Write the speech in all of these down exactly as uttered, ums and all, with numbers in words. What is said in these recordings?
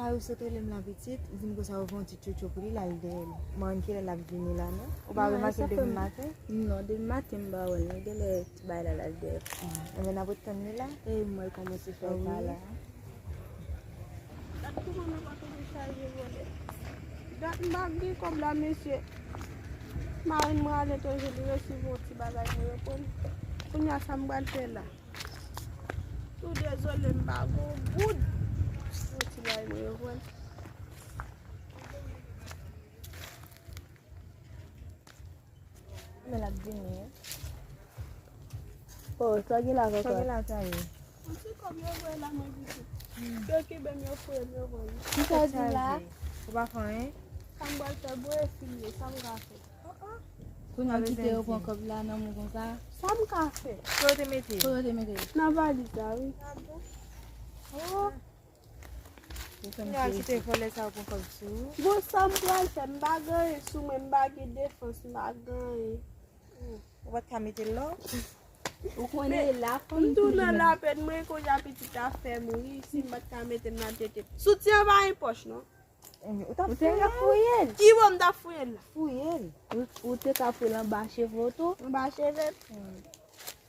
A, ou sot rele m la pitit, di m konsa ou fè yon ti tchotcho pou li, l al dèyè l. Mwen, kilè l ap vini la, non? Ou pa remake l depi maten? Non, depi maten m pa wè l, non, genlè ti bagay la l al dèyè. Enben, n ap ret tann li la. E mwen kòmanse fè pa la. Gad kòman nou pa toujou chaje vòlè. Dat m pa gen kòb la, mesye. Marenn mwen aletranje, li resevwa yon ti bagay mwen reprann. Kounye a, sa m pral fè la? Tou dezole, m pa gen yon goud. Yon ti bagay mwen reprann. Men l ap vini, wi. Oh, sa gen la ankò? Sa gen la sa ye? Yon ti kòb yo voye la, mwen pitit. Yo kenbe m, yo foure m, yo voye. Ki sa di la? Ou pa fè anyen? Sa m pral fè, voye fim yo, sa m ka fè? Kounye a kite yo pran kòb la nan men w konsa. Sa m ka fè? Kote yo te mete? Kote yo te mete? Nan valiz la, wi. Oh. Kounye a kite vòlè sa yo pran kòb sou ou. Bon, sa m pral fè? M pa gen anyen sou mwen, m pa gen defans, m pa gen anyen. Ou pa t ka mete l la? Ou konnen la, m tou nan lapèn, mwen kounye a pitit ap fè m ri, si m pa t ka mete l nan tete. Soutyen an pa gen pòch, non. Ou t ap fouye l? Ki bò m t ap fouye l la? Fouye l. Ou, ou te ka fouye l anba cheve w tou? Anba cheve m?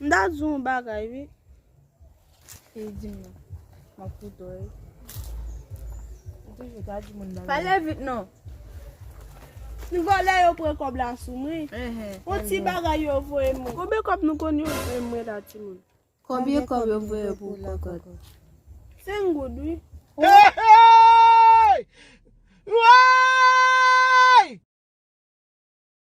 M ta di w yon bagay, wi. E di m non. M ap koute w, wi. Ou toujou ta di moun bagay. Pale vit non. Ti vòlè yo pran kòb la sou mwen. Yon ti bagay yo voye mwen. Konbyen kòb nou konn yo voye mwen la, timoun? Konbyen kòb yo voye pou kòkòt? Senk goud, wi. Hey! Hey! Woy!